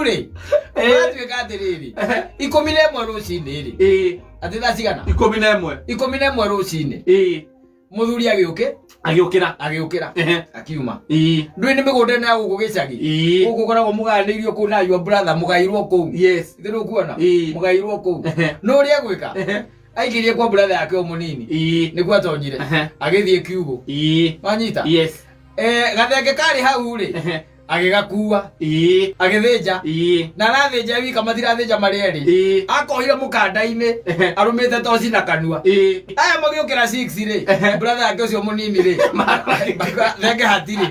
Rĩu rĩ, ũratuĩka atĩrĩrĩ, 11 rũcinĩ rĩ, atĩ thaa cigana? 11. 11 rũcinĩ. Mũthuri agĩũkĩ Agĩũkĩra. Agĩũkĩra. Akiuma. Ndũĩ nĩ mĩgũnda ĩno ya gũkũ gĩcagi. Gũkũ ũkoragwo mũgayanĩirio kũu na your brother, mũgairwo kũu. Ithe nĩũkuona? Mũgairwo kũu. No ũrĩa egwĩka, aingĩrie kwa brother yake o mũnini. Nĩkuo atonyire. Agĩthiĩ kiugũ. Wanyita? Yes. Gathenge karĩ hau rĩ, agĩgakua. Agĩthĩnja. Na arathĩnja wika, matirathĩnja marĩ erĩ. Akohire mũkanda-inĩ arũmĩte toci na kanua. Aya magĩũkĩra 6 rĩ, brother yake ũcio mũnini rĩ, thenge hatirĩ.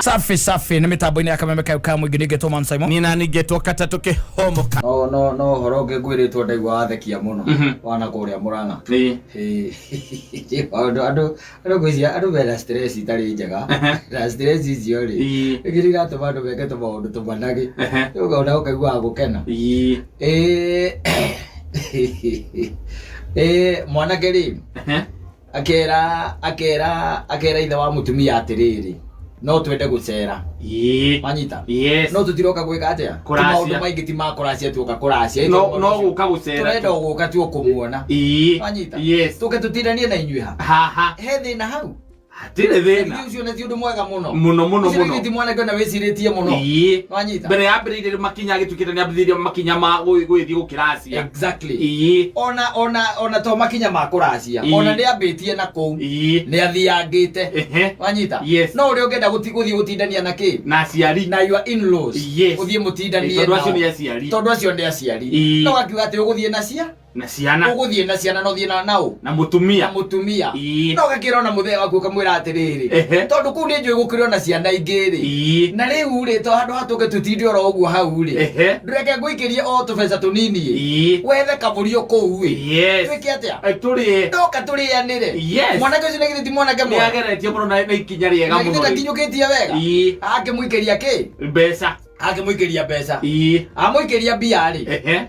Safi safi, nĩ mĩtambo-inĩ ya Kameme kayo ka mũingĩ, nĩngetwo Man Simon. Nina ningetwo katatũ kĩhomoka. No ũhoro ũngĩ ngwĩrĩtwo ndaigua wathekia mũno. Wana kũrĩa Mũrang'a. Andũ ngwĩciria andũ mena stress itarĩ njega, na stress icio rĩ, rĩngĩ nĩ iratũma andũ meke tũmaũndũ tũmanagĩ. Ũkona ũkaiguaga gũkena. Mwanake rĩ, akera ithe wa mũtumia atĩrĩrĩ, no twende gũcera. Wanyita? Yes. No tũtiroka gwĩka atĩa? Kũracia. Maũndũ maingĩ ti ma kũracia, tuoka kũracia. No gũka gũcera. Tũrenda o gũka tu o kũmuona. Wanyita? Yes. Tũke tũtindanie na inyuĩ ha. Haha. He thĩna hau? Hatirĩ thĩna. Githĩ ũcio nĩ ti ũndũ mwega mũno? Mũno mũno. Ũcio Mũno. githĩ ti mwanake ona wĩcirĩtie mũno? Wanyita? Mbere yambĩrĩire makinya agĩtuĩkĩte nĩ ambĩrĩirie makinya ma gũgĩthiĩ gũkĩracia. Ona to makinya ma kũracia. Ona nĩ ambĩtie na kũu. Nĩ athiangĩte. Wanyita? Yes. No ũrĩa ũngĩenda gũthiĩ gũtindania na kĩ? Na aciari. Na your in-laws. Ũthiĩ mũtindanie Tondũ acio nao. nĩ aciari. Tondũ acio nĩ aciari. No akiuga atĩ ũgũthiĩ na cia? Na ciana. Ũgũthiĩ na ciana na ũthiĩ na nao? Na mũtumia. Na mũtumia. No ũgakĩra ona mũthee waku ũkamwĩra atĩrĩrĩ, tondũ kũu nĩ njũĩ gũkĩrĩ ona ciana ingĩ rĩ. Na rĩu rĩ, to handũ ha tũke tũtinde oro ũguo hau rĩ, ndũreke ngũikĩrie o tũbeca tũnini ĩ. Wethe kabũri o kũu ĩ. Twĩke atĩa? Tũrĩe. Ndoka tũrĩanĩre. Mwanake ũcio nĩ githĩ ti mwanake Nĩ mwega? ageretie mũno na ikinya rĩega Na githĩ mũno. ndakinyũkĩtie wega? Akĩmũikĩria kĩ? Mbeca. Akĩmũikĩria mbeca. Amũikĩria mbia rĩ,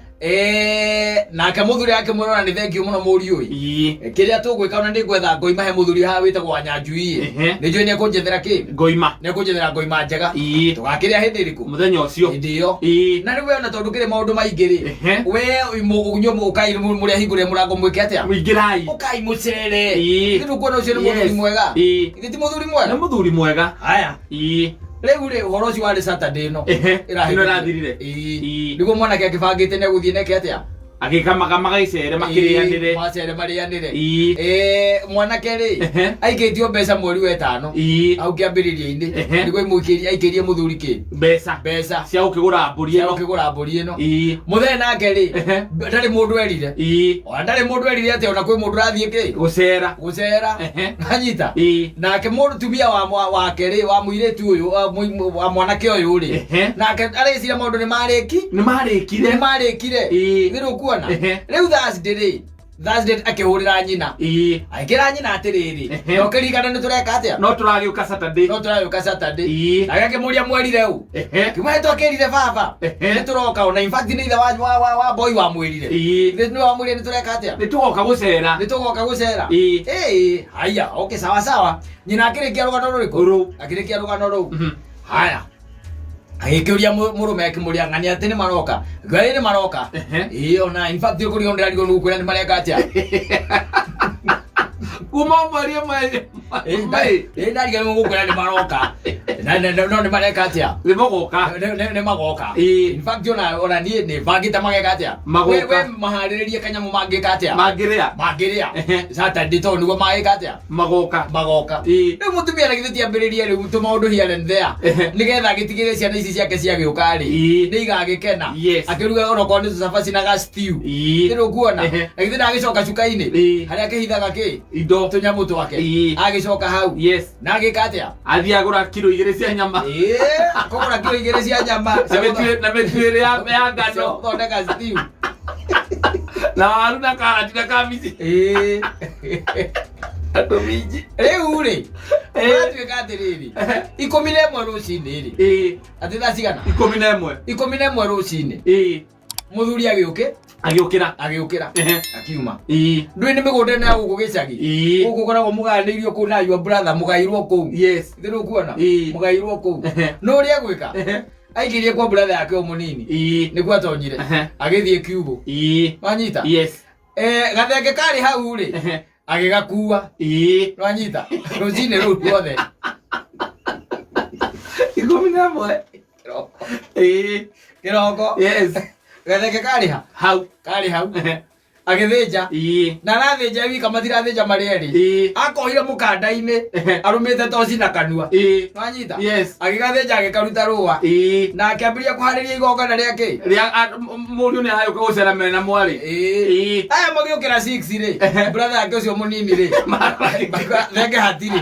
nake mũthuri akĩmwĩra ona nĩ thengiũ mũno mũriũ ĩ. Kĩrĩa tũgwĩka, ona nĩ ngwetha ngoima he mũthuri haha wĩtagwo Wanyanjui ĩ. Nĩ njũĩ nĩ ekũnjethera kĩ? Ngoima. Nĩ ekũnjethera ngoima njega. Tũgakĩrĩa hĩndĩ ĩrĩkũ? Mũthenya ũcio. Hĩndĩ ĩyo. Na rĩu we ona tondũ kĩrĩ maũndũ maingĩ rĩ, we inyuĩ ũkai mũrĩa hingũrĩre mũrango mwĩke atĩa? Mũingĩrai. Ũkai mũcere. Githĩ ndũkuona ũcio nĩ mũthuri mwega? Githĩ ti mũthuri mwega? Nĩ mũthuri mwega. Haya. Rĩu rĩ, ũhoro ũcio warĩ Saturday ĩno. Ĩno ĩrathirire. Nĩguo mwanake akĩbangĩte nĩ egũthiĩ neke atĩa? Agĩkamaga magagĩcere makĩrĩanĩre. Macere marĩanĩre. Mwanake rĩ, aikĩtio mbeca mweri wa ĩtano. Hau kĩambĩrĩria-inĩ. Nĩguo imũikĩrie aikĩrie mũthuri kĩ? Mbeca. Mbeca. Cia gũkĩgũra mbũri Cia ĩno. gũkĩgũra mbũri ĩno. Mũthee nake rĩ, ndarĩ mũndũ erire. Ona ndarĩ mũndũ erire atĩ ona kwĩ mũndũ ũrathiĩ kĩ? Gũcera. Gũcera. Anyita? Nake mũtumia wake rĩ, wa mũirĩtu ũyũ, wa mwanake ũyũ rĩ, nake areciria maũndũ nĩ marĩki. Nĩ marĩkire. Nĩ marĩkire. Nĩ rũkuona? Rĩu Thursday rĩ, Thursday akĩhũrĩra nyina. Akĩra nyina atĩrĩrĩ, no kĩririkana nĩ tũreka atĩa? No tũragĩũka Saturday. No tũragĩũka Saturday. Nake akĩmũria mwerire ũ? Kiuma twakĩrire baba. Nĩ tũroka, ona in fact nĩ ithe wa boy wamwĩrire. Nĩ wamwĩrire nĩ tũreka atĩa? Nĩ tũgoka gũcera. Nĩ tũgoka gũcera. Haya, okay, sawa sawa. Nyina akĩrĩkia rũgano rũrĩkũ? Rũu. Akĩrĩkia rũgano rũu. Haya. Agĩkĩũria mũrũme akĩmũria ng'ania atĩ nĩ maroka. Ngai nĩ maroka. Ona in fact ũkũrigwo ndĩrarigwo nĩ gũkwĩra nĩ mareka atĩa. Kuma mweri ũmwe. Ndariganĩrwo gũkwĩra nĩ maroka. No nĩ mareka atĩa? Nĩ magoka. Nĩ magoka. In fact ona niĩ nĩ bangĩte mageka atĩa? Magoka. We maharĩrĩrie kanyamũ mangĩka atĩa? Mangĩrĩa. Mangĩrĩa. Saturday tondũ nĩguo magĩka atĩa? Magoka. Magoka. Rĩu mũtumia na githĩ tiambĩrĩrie rĩu tũmaũndũ here and there. Nĩgetha agĩtigĩrĩre ciana ici ciake ciagĩũka rĩ, nĩ igagĩkena. Akĩruga onokorwo nĩ tũcabaci na ga stew. Nĩ ũkuona? Na githĩ ndagĩcoka cuka-inĩ? Harĩa akĩhithaga kĩ? Indo. Tũnyamũ twake. Agĩcoka hau. Na agĩka atĩa? Athiĩ agũra kiro 2 cia nyama. Kũgũra kiro 2 cia nyama. Na mĩtu ĩrĩ ya ngano. Gũthondeka stew. Na waru na karati na kabici. Andũ minji. Rĩu rĩ, ũratuĩka atĩrĩrĩ, 11 rũcinĩ rĩ. Atĩ thaa cigana? 11. 11 rũcinĩ. Mũthuri agĩũkĩ. Agĩũkĩra. Agĩũkĩra. Ehe. Akiuma. Ĩĩ. Ndũĩ nĩ mĩgũnda ĩno ya gũkũ gĩcagi. Ĩĩ. Gũkũ ũkoragwo mũgayanĩirio kũu na your brother mũgairwo kũu. Yes. Ithe nĩũkuona? Ĩĩ. Mũgairwo kũu. Ehe. No ũrĩa egwĩka? Ehe. Aingĩrie kwa brother yake o mũnini. Ĩĩ. Nĩguo atonyire. Ehe. Agĩthiĩ kiugũ. Ĩĩ. Wanyita? Yes. Eh, gathenge karĩ hau rĩ. Ehe. Agĩgakua. Ĩĩ. Wanyita? Rũcinĩ rũu ruothe. 11. Kĩroko. Ĩĩ. Kĩroko. Yes. Gathenge karĩ ha? Hau. Karĩ hau. Ehe. Agĩthĩnja. Ĩĩ. Na arathĩnja wika matirathĩnja marĩ erĩ. Ĩĩ. Akohire mũkanda-inĩ Ehe. arũmĩte toci na kanua. Ĩĩ. Wanyita? Yes. Agĩgathĩnja agĩkaruta rũa. Ĩĩ. Na akĩambĩrĩria kũharĩria igongona rĩa kĩ? Rĩa mũriũ nĩ aragĩũka gũcera mena mwarĩ. Ĩĩ. Ĩĩ. Aya magĩũkĩra 6 rĩ. Ehe. Brother yake ũcio mũnini rĩ. Thenge hatirĩ.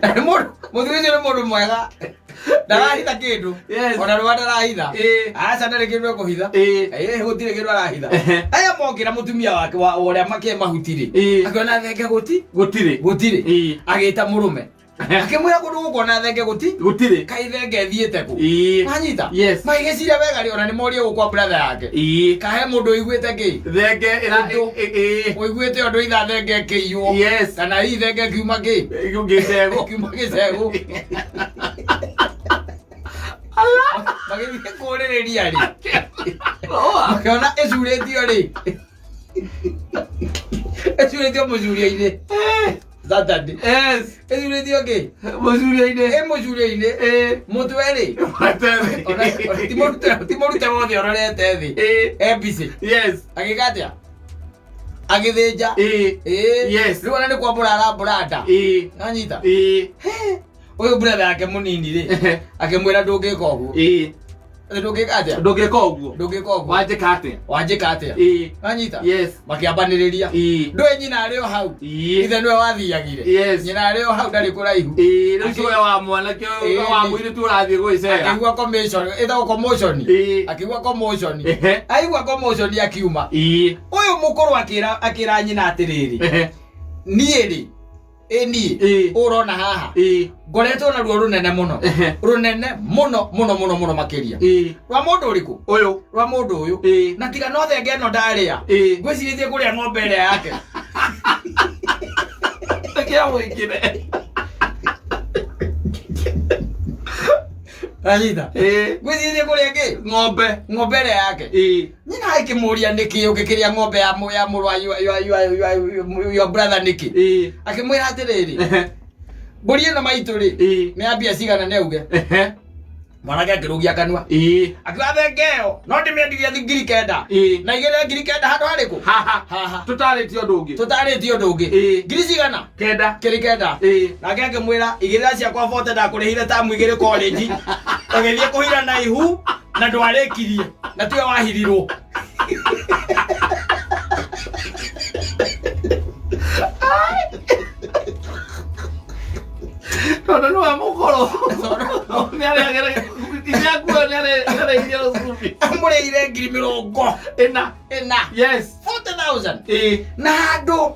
Nĩ mũndũ mũthuri ũcio nĩ mũndũ mwega. Ndarahitha kĩndũ. Yes. Ona rũa ndarahitha. Ĩĩ. Aca ndarĩ kĩndũ ekũhitha. Ĩĩ. Ĩĩ gũtirĩ kĩndũ arahitha. Ehe. Aya mokĩra mũtumia wake wa ũrĩa makĩe mahuti rĩ. Ĩĩ. Akĩona thenge gũti Gũtirĩ. gũtirĩ. Ĩĩ. Agĩta mũrũme. Akĩmwĩra kũndũ gũkũ ona thenge gũti Gũtirĩ. kai thenge ĩthiĩte kũ. Ĩĩ. Wanyita? Yes. Magĩciria wega rĩ ona nĩ morie gũkwa brother yake. Ĩĩ. Kahe mũndũ ũiguĩte kĩ? Thenge ĩra Ũndũ. ĩĩ. Ũiguĩte ũndũ itha thenge ĩkĩiywo. Yes. Kana hihi thenge ĩkiuma kĩ? Gĩcegũ. Ĩkiuma gĩcegũ. Magĩthiĩ kũũrĩrĩria rĩ. Makĩona ĩcurĩtio rĩ. Ĩcurĩtio mũcuria-inĩ. Saturday. Yes. Ĩcurĩtio kĩ? Mũcuria-inĩ. Ĩ mũcuria-inĩ. Ĩĩ. Mũtwe rĩ. Ona- ti mũrute- ti mũrute wothe ũrorete thĩ. Ĩĩ. E busy. Yes. Agĩka atĩa? Agĩthĩnja. Ĩĩ. Ĩĩ. Yes. Rĩu ona nĩ kwambũra arambũra nda. Ĩĩ. Nanyita? Ĩĩ. Ũyũ brother yake mũnini rĩ. Ehe. Akĩmwĩra ndũngĩka ũguo. Ĩĩ. Atĩ ndũngĩka atĩa? Ndũngĩka ũguo. Ndũngĩka ũguo. Wanjĩka atĩa? Wanjĩka atĩa? Ĩĩ. Wanyita? Yes. Makĩambanĩrĩria. Ĩĩ. Ndũĩ nyina arĩ o hau. Ĩĩ. Ithe nĩwe wathiagire. Yes. Nyina arĩ o hau ndarĩ kũraihu. Ĩĩ, rĩu cũwe wa mwanake Ĩĩ. wa mũirĩtu ũrathiĩ gwĩcera. Akĩigua commotion, ĩtagwo commotion. Ĩĩ. Akĩigua commotion. Ehe. Aigua commotion akiuma. Ĩĩ. Ũyũ mũkũrũ akĩra akĩra nyina atĩrĩrĩ. Ehe. Niĩ rĩ, ĩ niĩ Ĩĩ. ũrona haha Ĩĩ. ngoretwo na ruo rũnene mũno. Ehe. Rũnene mũno mũno mũno mũno makĩria. Ĩĩ. Rwa mũndũ ũrĩkũ? Ũyũ. Rwa mũndũ ũyũ. Ĩĩ. Na tiga no thenge ĩno ndarĩa. Ĩĩ. Ngwĩcirĩtie kũrĩa ng'ombe ĩrĩa yake. Reke amwĩkĩre. Anyita. Ĩĩ. Ngwĩcirĩtie kũrĩa kĩ? Ng'ombe. Ng'ombe ĩrĩa yake. Ĩĩ. Nyina akĩmũria nĩkĩ ũngĩkĩrĩa ng'ombe ya mũ ya mũrũ wa your brother nĩkĩ? Ĩĩ. Akĩmwĩra atĩrĩrĩ, Ehe. mbũri ĩno maitũ rĩ, Ĩĩ. nĩ ya mbia cigana nĩ auge. Ehe. Mwanake akĩrũgia kanua. Ĩĩ. Akiuga thenge ĩyo no ndĩmĩendirie 9,000. Ĩĩ. Na igĩrĩre 9,000 handũ harĩkũ? Haha. Haha. Tũtarĩtie ũndũ ũngĩ. Tũtarĩtie ũndũ ũngĩ. Ĩĩ. Ngiri cigana? 9. 9,000. Ĩĩ. Nake akĩmwĩra igĩrĩra ciakwa bote ndakũrĩhire tamu igĩrĩ college. Ũgĩthiĩ kũhira na ihu na ndwarĩkirie na tiwe wahirirwo. Tondũ nĩwe mũkũrũ. Nĩarĩagĩra iria nguo nĩarĩirie rũcubi. Amũrĩire 40,000. 4. 4. Yes. 40,000. Ĩĩ. Na handũ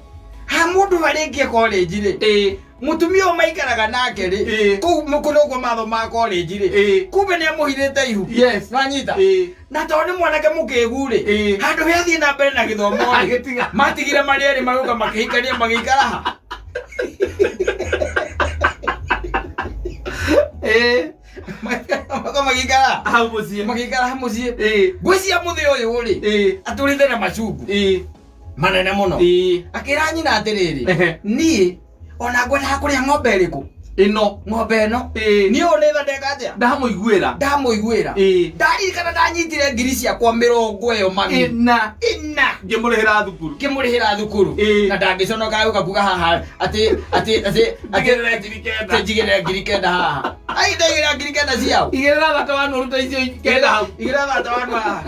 ha mũndũ arĩkie college rĩ. Ĩĩ. Mũtumia ũyũ maikaraga nake rĩ. Ĩĩ. Kũu kũndũ ũguo mathomaga college rĩ. Ĩĩ. Kumbe nĩ amũhithĩte ihu. Yes. Nwanyita? Ĩĩ. Na tondũ nĩ mwanake mũkĩgu rĩ. Ĩĩ. Handũ he athiĩ na mbere na gĩthomo rĩ. Agĩtiga. Matigire marĩ erĩ magĩũka makĩhikania magĩikara ha. Ĩĩ. Magĩũka magĩikara. Hau mũciĩ. Magĩikara ha mũciĩ. Ĩĩ. Ngwĩciria mũthĩ ũyũ rĩ. Ĩĩ. Atũrĩte na macungu. Ĩĩ. Manene mũno. Ĩĩ. Akĩra nyina atĩrĩrĩ. Ehe. Niĩ ona ngwendaga kũrĩa ng'ombe ĩrĩkũ? Ĩno. Ng'ombe ĩno. Ĩĩ. Niĩ ũyũ nĩ tha ndeka atĩa? Ndamũiguĩra. Ndamũiguĩra. Ĩĩ. Ndaririkana ndanyitire ngiri ciakwa mĩrongo ĩyo mami. 4. 4. Ngĩmũrĩhĩra thukuru. Ngĩmũrĩhĩra thukuru. Ĩĩ. Na ndangĩconoka gũka kuga haha atĩ atĩ atĩ atĩ Njigĩrĩre 9,000. atĩ njigĩrĩre 9,000 haha. Ai ndaigĩrĩra 9,000 ciao. Igĩrĩra thata wa nũru ta icio 9 hau. Igĩrĩra thata wa nũru haha.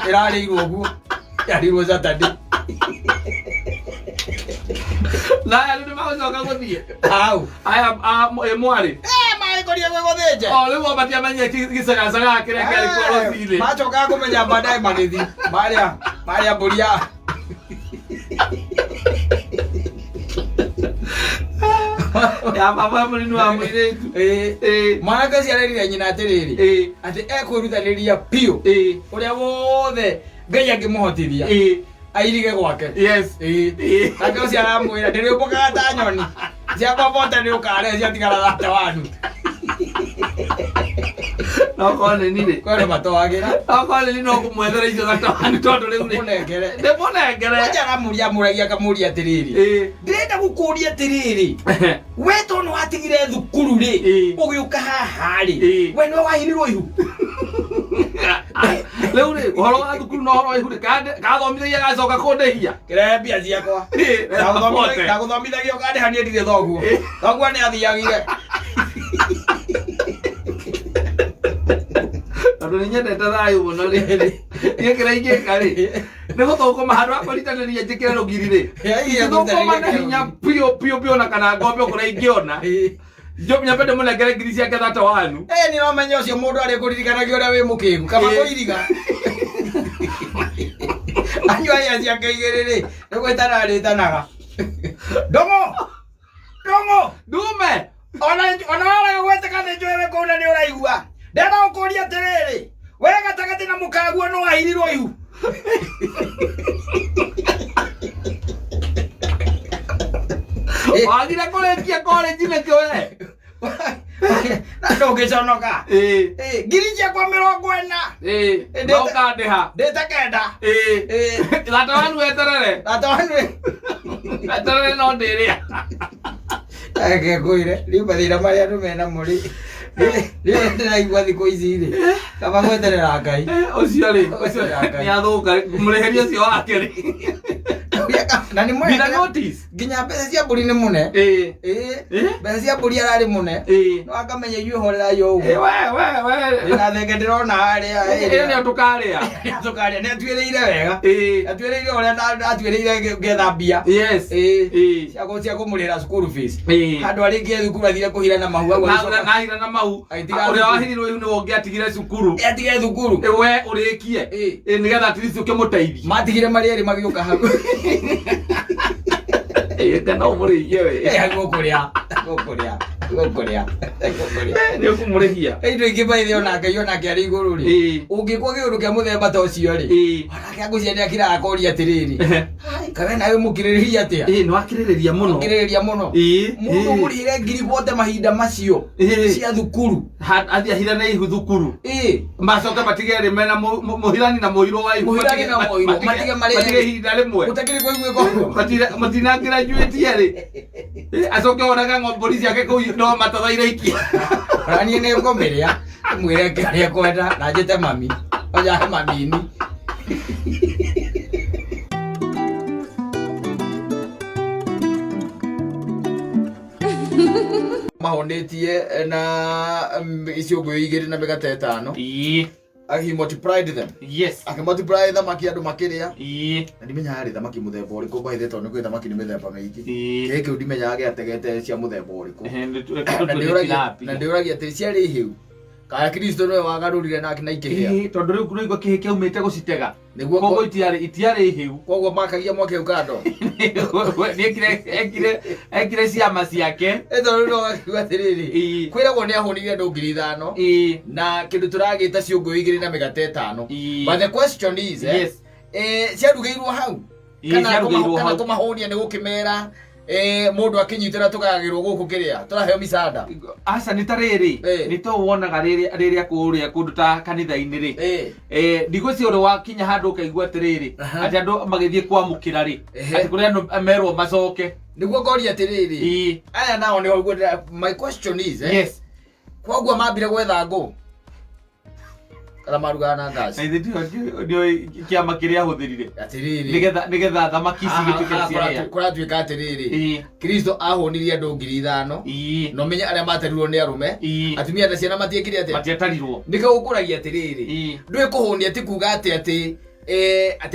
Ĩrarĩirwo ũguo. Ĩrarĩirwo Saturday. Na aya rĩu nĩmagũcoka gũthiĩ. Hau. Aya ĩ mwarĩ. Eh, magĩkoria gwĩgũthĩnja. O rĩu o matiamenyire gĩcagacaga kĩrĩa kĩarĩ kuo rũcinĩ. Macokaga kũmenya baadaye magĩthiĩ. Marĩa marĩa mbũri ya. Ya baba mũnini wa mũirĩtu. Ĩĩ. Mwanake ũcio arerire nyina atĩrĩrĩ, atĩ ekwĩrutanĩria biũ ũrĩa wothe Ngai angĩmũhotithia airige gwake. Ĩĩ. Nake ũcio aramwĩra, ndĩrĩũmbũkaga ta nyoni ciakwa bote nĩ ũkarĩa ciatigara thate wanu. No korwo nĩ niĩ rĩ. Kwĩ andũ matoagĩra. No korwo nĩ niĩ no kũmwethera icio gatawani tondũ rĩu rĩ. Mũnengere. Ndĩmũnengere. Kwanja aramũria, amũragia akamũria atĩrĩrĩ, ndĩrenda gũkũria atĩrĩrĩ, we tondũ nĩ watigire thukuru rĩ, ũgĩũka haha rĩ, we nĩwe wahirirwo ihu? Rĩu rĩ, ũhoro wa thukuru na ũhoro wa ihu rĩ, kathomithagia gacoka kũndĩhia. Kĩrehe mbia ciakwa. Ndagũthomithagia ũkandĩha, niĩ ndirĩ thoguo. Thoguo nĩ athiagire. Tondũ nĩ nyendete thayũ mũno rĩ, niĩ kĩrĩa ingĩka rĩ, nĩ gũthũkũma handũ ha kwĩrutanĩria njĩkĩre rũgiri rĩ, ingĩthũkũma na hinya biũ biũ biũ na kana ngombe kũrĩa ingĩona. Nyambe ndĩmũnengere ngiri ciake thata wanu. Nĩ ũramenya ũcio mũndũ arĩ kũririkanagia ũrĩa wĩ mũkĩgu kaba kũiriga anyua aya ciake igĩrĩ rĩ, nĩ gwĩtana arĩtanaga ndũng'ũ ndũng'ũ ndume. Ona waraga gwĩtĩka nĩ njũĩ wĩ kũu na nĩ ũraigua. Ndĩrenda gũkũria atĩrĩrĩ, we gatagatĩ na mũkaguo nĩ wahirirwo ihu? Wagire kũrĩkia college nĩkĩ we? Na ndũngĩconoka? Ngiri ciakwa 40. No ũkandĩha. Ndĩte 9. Thata wanu weterere. Tata wanu. Weterere no ndĩrĩa. Reke ngwĩre, rĩu mathĩna marĩa andũ mena mo rĩ, rĩu ndĩraigua thikũ ici rĩ, kaba gweterera Ngai. Ũcio rĩ, ũcio Gweterera Ngai. nĩ athũka mũrĩhĩria ũcio wake rĩ. Na nĩ Nginya mũne notice. Nginya mbeca cia mbũri nĩ mũne. Mbeca cia mbũri ararĩ mũne. No akamenya inyuĩ horerai o ũguo. We we we. Na thenge ndĩrona harĩa. Ĩyo nĩyo tũkarĩa. Tũkarĩa. Nĩ atuĩrĩire wega. Atuĩrĩire ũrĩa atuĩrĩire ngetha mbia. Cia kũmũrĩhĩra school fees. Handũ arĩkie thukuru athire kũhira na mahu hau agĩcoka- Na hira na mau. Agĩtiga Ũrĩa thukuru. wahirirwo ihu nĩwe ũngĩatigire cukuru. Atigire thukuru. We ũrĩkie. Nĩgetha at least ũkĩmũteithie. Matigire marĩ erĩ magĩũka hau. Kana ũmũrĩhie we. Gũkũrĩa gũkũrĩa gũkũrĩa gũkũrĩa. Nĩ ũkũmũrĩhia. Indo ingĩ baithe onake onake arĩ igũrũ rĩ, ũngĩkwo kĩũndũ kĩa mũthemba ta ũcio rĩ, onake angũcia nĩ akiraga akoria atĩrĩrĩ, "Hai, kawe nawe mũkirĩrĩria atĩa?" Nĩ wakirĩrĩria mũno. Mũkirĩrĩria mũno. Mũndũ ũmũrĩhĩre ngiri bote mahinda macio cia thukuru. Athiĩ ahirane ihu thukuru. Macoke matige erĩ mena mũhirani na mũhirwo wa ihu. Mũhirani na mũhirwo, matige marĩ matige erĩ. ihinda rĩmwe. Gũtakĩrĩ kũiguĩka ũguo. Matina graduate erĩ. Acoke onaga mbũri ciake kũu no matathaire ikia. Ona niĩ nĩ ngũmĩrĩa, mwĩre kĩrĩa kwenda na njĩte mami ojahe mamini. Mahonĩtie na iciũngũyũ 2 na mĩgate 5. He multiplied them. Akĩmultiply thamaki andũ makĩrĩa. Na ndimenyaga rĩ thamaki mũthemba ũrĩkũ by the tondũ nĩ kwĩ thamaki nĩ mĩthemba mĩingĩ. Kĩĩ kĩu ndimenyaga gĩategete cia mũthemba ũrĩkũ. Na ndĩũragia atĩ ciarĩ hĩu kana Kristo nĩwe wagarũrire nake na ikĩhĩa. Tondũ rĩu kũraigua kĩhĩ kĩaumĩte gũcitega. Nĩguo. Koguo itiarĩ hĩu. Koguo makagia mwaki hau kando. Nĩ ekire ciama ciake. Tondũ no akiuga atĩrĩrĩ, kwĩragwo nĩ ahũnire andũ 5,000 na kĩndũ tũragĩta ciũngũyũ 2 na mĩgate 5. But the question is, ciarugĩirwo hau kana Ciarugĩirwo kana hau. kũmahũnia nĩ gũkĩmera, mũndũ akĩnyitĩra tũgayagĩrwo gũkũ kĩrĩa tũraheo micanda. Aca, nĩ ta rĩrĩ, nĩ to wonaga rĩrĩa kũrĩa kũndũ ta kanitha-inĩ rĩ, ndigwĩciria ũrĩ wakinya handũ ũkaigua atĩrĩrĩ, atĩ andũ magĩthiĩ kwamũkĩra rĩ, atĩ kũrĩ andũ merwo macoke. Nĩguo ngoria atĩrĩrĩ, aya nao nĩ ũguo my question is, koguo mambire gwetha ngũ kana marugaga na gas? Na ithe ndiũĩ kĩama kĩrĩa ahũthĩrire Atĩrĩrĩ, nĩgetha thamaki ici igĩtuĩke ciahĩa. Kũratuĩka atĩrĩrĩ, Kristo ahũnirie andũ 5,000 no menye arĩa materirwo nĩ arũme, atumia na ciana matiĩkire atĩa? Matiatarirwo. Nĩkĩo gũkũragia atĩrĩrĩ, ndũĩ kũhũnia ti kuga atĩ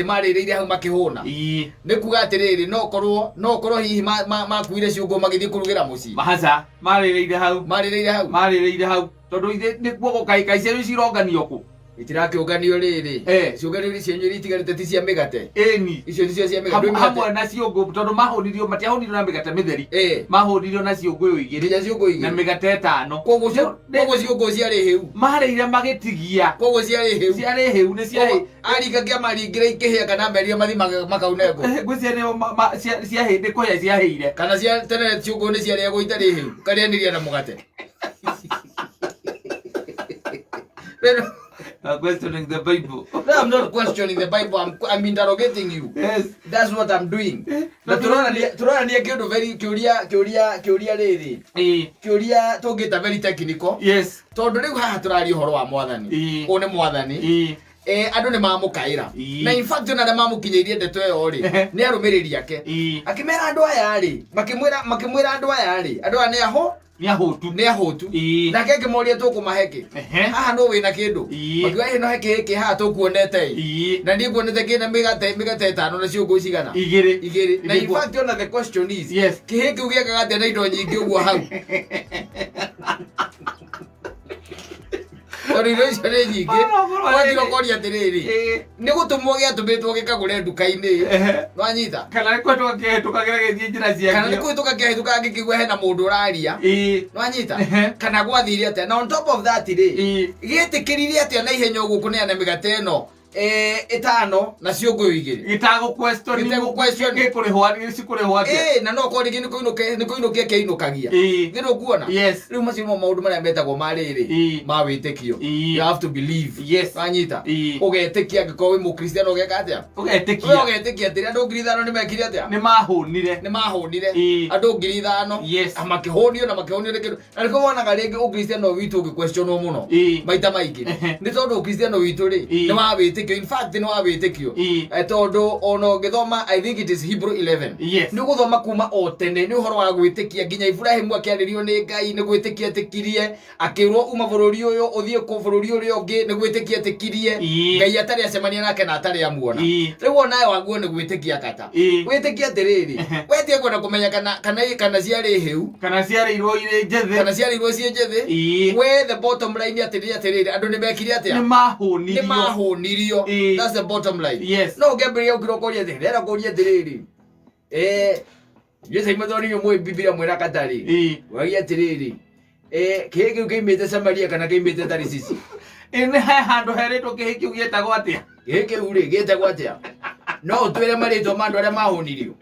marĩrĩire hau makĩhũna. Nĩ kuga atĩrĩrĩ, no korwo hihi makuire ciũngũ magĩthiĩ kũrugĩra mũciĩ. Mahaca marĩrĩire hau. Marĩrĩire hau. Marĩrĩire hau tondũ ithe nĩkuo gũkaĩ kaĩ ciana ici ironganio kũ. Itirakĩũnganio rĩrĩ. Ciũnganio cianyu iria itigarĩte ti cia mĩgate. Ĩni. Icio nĩcio cia mĩgate. Ndwĩ Hamwe mĩgate. Na ciũngũ, tondũ mahũnirio, matiahũnirio na mĩgate mĩtheri, mahũnirio na ciũngũyũ igĩrĩ Nginya ciũngũ na igĩrĩ. mĩgate ĩtano. Koguo koguo ciũngũ ciarĩ hĩu. Marĩire magĩtigia. Koguo ciarĩ hĩu. Ciarĩ hĩu, nĩ ciarĩ. Koguo aringa kĩama aringĩra ikĩhĩa kana amerire mathi makaune ngũ. Ngwĩciria nĩo ciahĩ nĩ kũhĩa ciahĩire. Kana cia tene ciũngũ nĩ ciarĩagwo itarĩ hĩu. Ũkarĩanĩria na mũgate. Questioning the Bible. No, I'm not questioning the Bible. I'm interrogating you. That's what I'm doing. Na tũronania kĩũndũ very kĩũria rĩrĩ. Kĩũria tũngĩta very technical. Tondũ rĩu haha tũraria ũhoro wa mwathani. Ũyũ nĩ mwathani. Andũ nĩ mamũkaĩra. Na in fact ona arĩa mamũkinyĩirie ndeto ĩyo rĩ, nĩ arũmĩrĩri ake. Akĩmera andũ aya rĩ, makĩmwĩra andũ aya rĩ, andũ aya nĩ aho Nĩ ahũtu. Nĩ ahũtu. Nake akĩmoria, tũkũmahe kĩ? Haha nũ wĩna kĩndũ? Makiuga ĩ no he kĩĩ kĩ haha tũkuonete ĩ. Na niĩ nguonete kĩna mĩgate ĩtano na ciũngũ cigana? Igĩrĩ. Igĩrĩ. Na in Nĩguo. fact ona the question is, kĩhĩ kĩu gĩakaga atĩa na indo nyingĩ ũguo hau? Tondũ indo icio nĩ nyingĩ. Ona ũkorwo Wagira rĩrĩ. ũkoria atĩrĩrĩ, nĩ gũtũmwo gĩatũmĩtwo gĩkagũre nduka-inĩ, nwanyita? Kana nĩ kũhetũka kĩhetũkagĩra gĩthiĩ njĩra Kana nĩ ciakĩo. kũhĩtũka kĩahĩtũkaga gĩkĩigua hena mũndũ ũraria, nwanyita? Kana gwathire atĩa? Na on top of that rĩ, gĩtĩkĩrire atĩa na ihenya ũguo kũneana mĩgate ĩno ĩtano na ciũngũyũ igĩrĩ? Gĩtagũ question. Gĩtegũ question. Gĩkũrĩhwo, cikũrĩhwo atĩa? Ĩ, na no korwo rĩngĩ nĩ kũinũkia kĩinũkagia. Githĩ ũkuona? Yes. Rĩu macio nĩmo maũndũ marĩa metagwo ma rĩrĩ, ma wĩtĩkio. You have to believe. Wanyita? Ũgetĩkia angĩkorwo wĩ mũkristiano ũgeka atĩa? We Ũgetĩkia. Ũgetĩkia atĩrĩ, andũ 5,000 nĩ mekire atĩa? Nĩ mahũnire. Nĩ mahũnire. Andũ 5,000. Na makĩhũnio, na makĩhũnio nĩ kĩndũ, na nĩkĩo wonaga rĩngĩ ũkristiano witũ ũgĩquestionwo mũno maita maingĩ, nĩ tondũ ũkristiano witũ rĩ, nĩ wa wĩtĩkio. In fact nĩ wa wĩtĩkio. Tondũ ona ũngĩthoma, I think it is Hebrew 11, nĩ ũgũthoma kuma o tene nĩ ũhoro wa gwĩtĩkia, nginya Ibrahimu akĩarĩrio nĩ Ngai nĩ gwĩtĩkia etĩkirie, akĩrwo uma bũrũri ũyũ ũthiĩ kũ bũrũri ũrĩa ũngĩ nĩ gwĩtĩkia etĩkirie, Ngai atarĩ acemania nake na atarĩ amuona. Rĩu onawe waguo nĩ gwĩtĩkia kata wĩtĩkia atĩrĩrĩ, wetie kwenda kũmenya kana ciarĩ hĩu, Kana ciarĩirwo irĩ njĩthĩ. Kana ciarĩirwo ciĩ njĩthĩ. We the bottom line atĩrĩ, andũ nĩ mekire atĩa? Nĩ mahũnirio. Nĩ mahũnirio. That's the bottom line. No ũngĩambĩrĩria gũkira ũkoria atĩrĩ, ndĩrenda kũria atĩrĩrĩ, Jesu aimĩtwo nĩ mũĩ Bibilia mwĩra katarĩ wagia atĩrĩrĩ, kĩhĩ kĩu kĩimĩte Samaria kana kĩimĩte Tarisisi? Ĩ, nĩ he handũ herĩtwo kĩhĩ kĩu gĩetagwo atĩa? Kĩhĩ kĩu rĩ, gĩtagwo atĩa? No ũtwĩre marĩtwa ma andũ arĩa mahũnirio?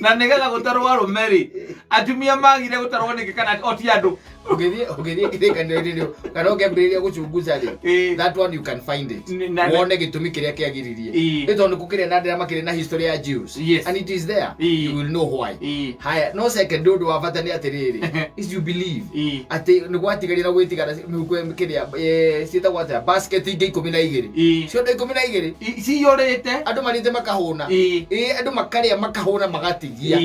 Na nĩgetha gũtarwo arũme rĩ, atumia magire gũtarwo nĩkĩ, kana o ti andũ? Ũngĩthiĩ kĩrĩkanĩro-inĩ rĩ, kana ũngĩambĩrĩria gũchunguza rĩ, that one you can find it, wone gĩtũmi kĩrĩa kĩagiririe, nĩ tondũ nĩ gũkĩrĩ na andũ arĩa makĩrĩ na history ya Jews, and it is there, you will know why. Haya, no second ũndũ wa bata nĩ atĩrĩrĩ, is you believe atĩ nĩ gwatigarire na gwĩtigara mĩhuko kĩrĩa ciĩtagwo atĩa, basket ingĩ 12, ciondo 12. Ciyũrĩte. Andũ marĩte makahũna. Ĩ, andũ makarĩa makahũna magatigia